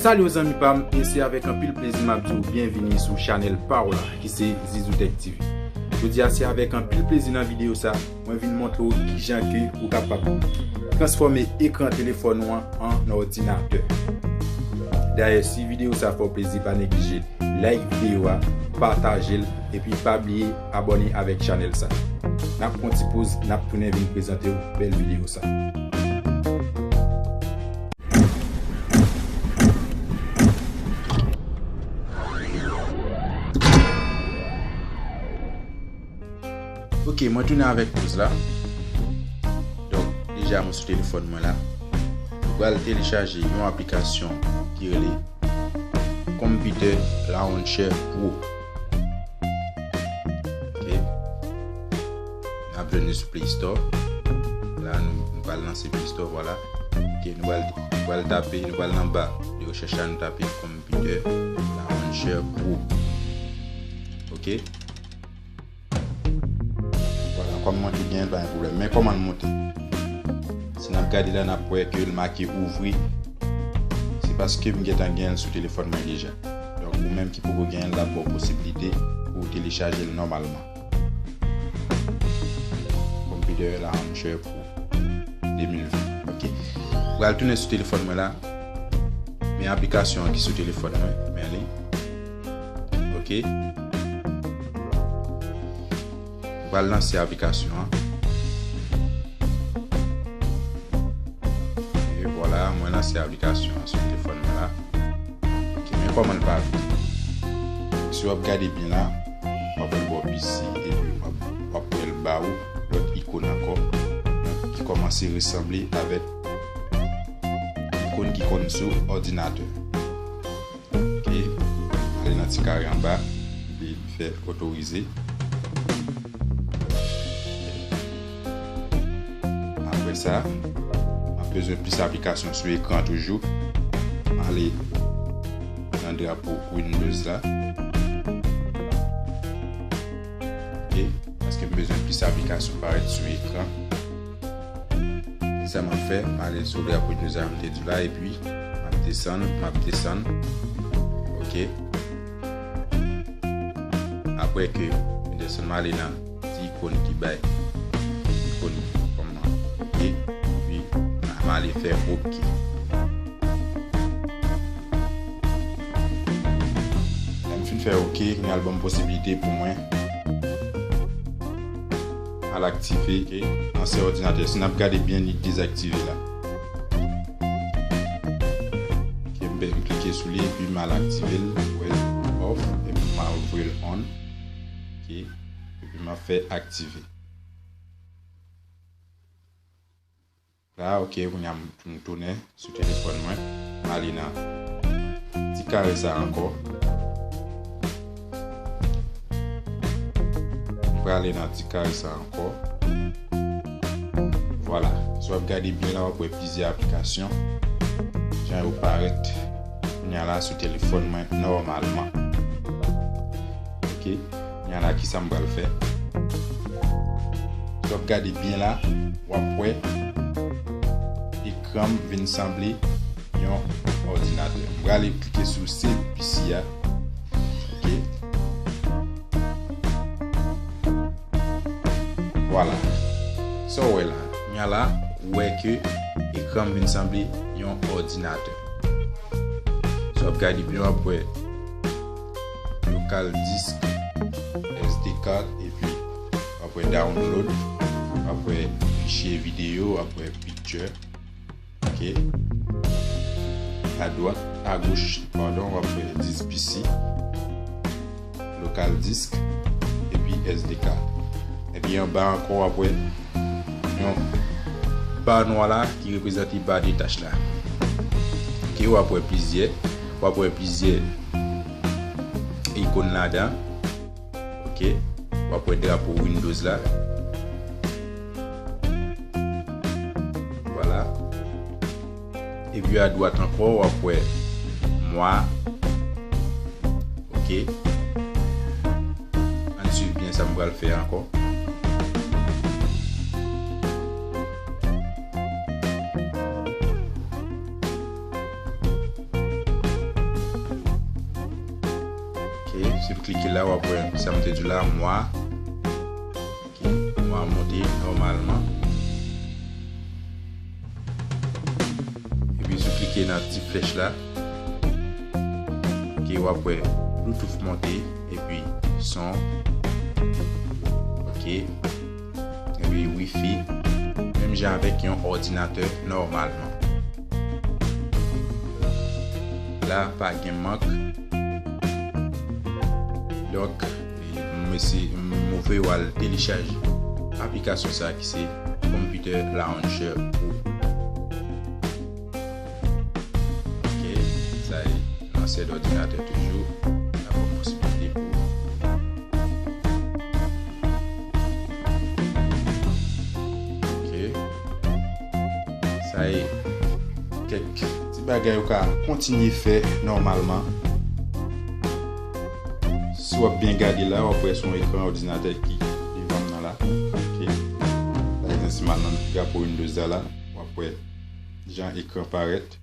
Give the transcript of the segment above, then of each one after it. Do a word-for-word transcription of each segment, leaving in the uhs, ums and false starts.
Salut zanmi pa m, e se avèk anpil plezi m ap di w byenvini sou chanèl pa w la, ki se Zizou Tech T V. Jodi a, se avèk anpil plezi nan videyo sa, mwen vin montre w kijan ke ou kapab transfòme ekran telefòn ou an an òdinatè. Dayè, si videyo sa fè w plezi, pa neglije like videyo a, pataje l, epi pa bliye abòne avèk chanèl sa. N ap pran ti poz, n ap tounen vin prezante w bèl videyo sa. Ok, mwen tounen avèk poz la. Donk, deja mwen sou telefòn mwen la. Mwen pral telechaje yon aplikasyon ki rele Computer Launcher Pro. Ok. N ap jwenn li sou Play Store. La, nou, nou pral lanse Play Store, vwala. Ok, nou pral, nou pral tape, nou pral nan ba de rechèch la, nou tape Computer Launcher Pro. Ok. Vwala, kòm mwen te gen, pa gen pwoblèm. Men kòman l monte? Si n ap gade la, n ap wè ke l make ouvri. Se paske m gentan gen l sou telefòn mwen deja. Donk, ou menm ki poko gen l, l ap ba w posiblite pou w telechaje l nòmalman. Computer Launcher Pro de mil ven. Ok. Pral tounen sou telefòn mwen la. Men aplikasyon an ki sou telefòn mwen. Men li. Ok. Mwen pral lanse aplikasyon an. E vwala, mwen lanse aplikasyon an sou telefòn mwen la. Ok, men kòman l parèt? Si w ap gade byen la, w ap wè l bò pisi, epi w ap, w ap wè l ba ou lòt ikòn ankò, ki kòmanse resanble avèk ikòn ki konn sou òdinatè. Ok, ale nan ti kare anba, epi fè otorize. Apre sa, m ap bezwen plis aplikasyon sou ekran toujou. M ale nan drapo Windows la. Ok, paske m bezwen plis aplikasyon parèt sou ekran. Ki sa m ap fè? M ale sou drapo Windows la, m te di la, epi m ap desann, m ap desann. Ok. Apre ke m desann, m ale nan ti ikòn ki bay ikòn kòm nan ok, epi m ale fè ok. Lè m fin fè ok, kounye a l ban m posiblite pou mwen al aktive, ok, lansè òdinatè. Si n ap gade byen, li dezaktive la. Ok, m, m klike sou li, epi m al aktive l, wè, off, epi m al voye l on. Ok, epi m ap fè aktive. La, ok, kounye a m, m tounen sou telefòn mwen. M ale nan ti kare sa ankò. M prale nan ti kare sa ankò. Vwala. Si w ap gade byen la, w ap wè plizyè aplikasyon. Jan yo parèt kounye a la sou telefòn mwen nòmalman. Ok. Kounye a la, ki sa m pral fè? Si w ap gade byen la, w ap wè ekran m vin sanble yon òdinatè. M prale klike sou C P C a. Ok. Vwala. Sa w wè la? Kounye a la, ou wè ke ekran m vin sanble yon òdinatè. Si w ap gade byen, w ap wè local disk, S D card, epi w ap wè download, w ap wè fichye videyo, w ap wè picture. Ok. Adwat, agoch, padon, w ap wè disk P C, local disk, epi S D card. Epi anba ankò, w ap wè yon ba nwa la ki reprezante ba de tach la. Ok, w ap wè plizyè, w ap wè plizyè ikòn ladan. Ok, w ap wè drapo Windows la. Vwala. Epi adwat ankò, w ap wè mwa. Ok. Ann swiv byen sa m pral fè ankò. Si m klike la, w ap wè sa m te di w la, mwa. Ok, mwa monte nòmalman. Epi si w klike nan ti flèch la, ok, w ap wè Bluetooth monte, epi son. Ok. Epi Wi-Fi, menm jan avèk yon òdinatè nòmalman. La, pa gen mank. Donk, m esi-, m voye w al telechaje aplikasyon sa ki se Computer Launcher Pro. Ok, sa e lansè dòdinatè toujou. N ap yon posibilite pou Ok. Sa e kèk ti bagay ou ka kontinye fè nòmalman. Si w ap byen gade la, w ap wè se yon ekran òdinatè ki devan m nan la. Ok. Pa egzanp, si m al nan drapo Windows la, la, w ap wè jan ekran parèt.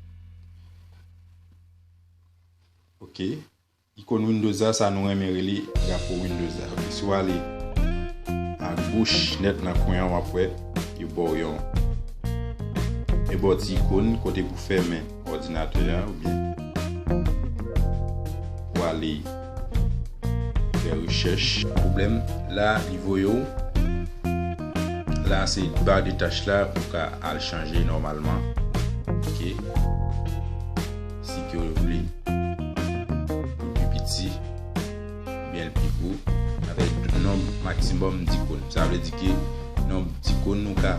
Ok. Ikòn Windows la, sa nou renmen rele drapo Windows la. Ok, si w ale agoch nèt nan kwen an, w ap wè yo ba w yon, yo ba w ti ikòn kote pou fèmen òdinatè a, oubyen pou ale fè rechèch. Pwoblèm la, li voye w. La, se ba de tach la, ou ka al chanje nòmalman. Ok. Si ke w vle. Li pi piti, oubyen l pi gwo, avèk nonb maksimòm d ikòn. Sa vle di ke nonb d ikòn ou ka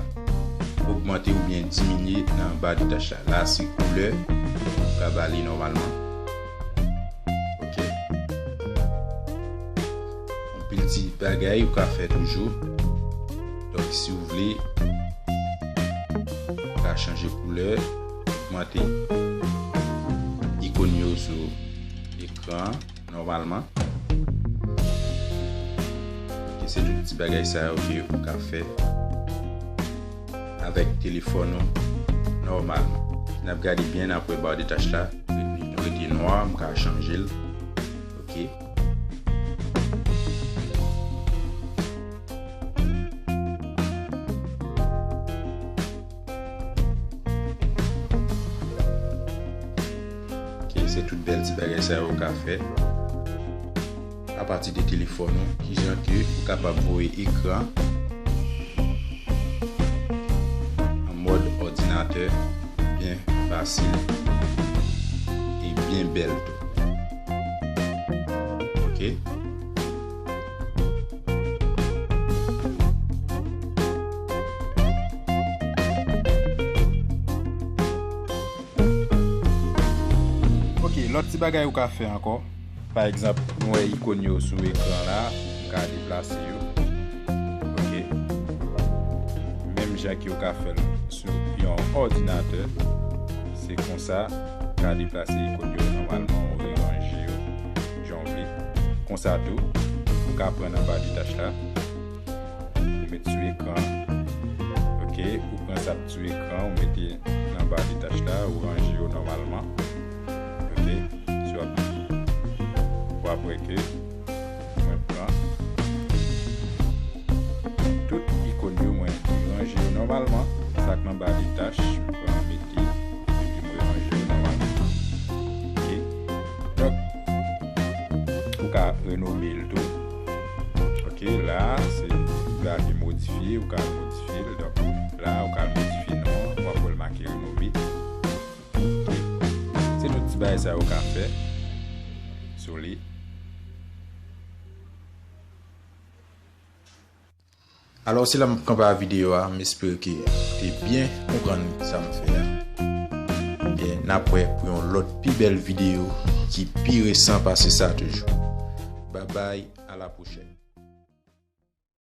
ogmante oubyen diminye nan ba de tach la. La, se koulè, ou ka ba li nòmalman. Ok. Anpil ti bagay ou ka fè toujou. Donk, si w vle, ou ka chanje koulè, ogmante ikòn yo sou ekran nòmalman. Ok, se tout ti bagay sa yo ke ou ka fè avèk telefòn ou nòmalman. Si n ap gade byen, n ap wè ba de tach la rete nwa, m ka chanje l. Ok. Ok, se tout bèl ti bagay sa yo ou ka fè apati de telefòn ou, kijan ke ou kapab voye ekran an mòd òdinatè byen fasil e byen bèl tou. Ok. Ok, lòt ti bagay ou ka fè ankò. Pa egzanp, nou wè ikòn yo sou ekran la, m ka deplase yo. Ok. Menm jan ke w ka fè l sou yon òdinatè, se konsa ou ka deplase ikòn yo nòmalman, ou ranje yo jan w vle. Konsa tou, ou ka pran nan ba de tach la, ou met sou ekran. Ok, ou pran sa k sou ekran, ou mete nan ba de tach la, ou ranje yo nòmalman. Ok, si w ap, w ap wè ke mwen pran tout ikòn yo, mwen ranje yo nòmalman. Sa k nan ba de tach, mwen pran, mete, epi mwen ranje yo nòmalman. Ok, donk, ou ka renome l tou. Ok, la, se, ou ka modifye, ou ka modifye l. Donk, la, ou ka modifye non an, w ap wè l make renome. Ok. Se tout ti bagay sa yo ka fè sou li. Alò, se la m ap kanpe a videyo a, m espere ke ou te byen konprann sa m fè a. Ebyen, n ap wè pou yon lòt pi bèl videyo ki pi resan pase sa toujou. Babay, a la pwochèn.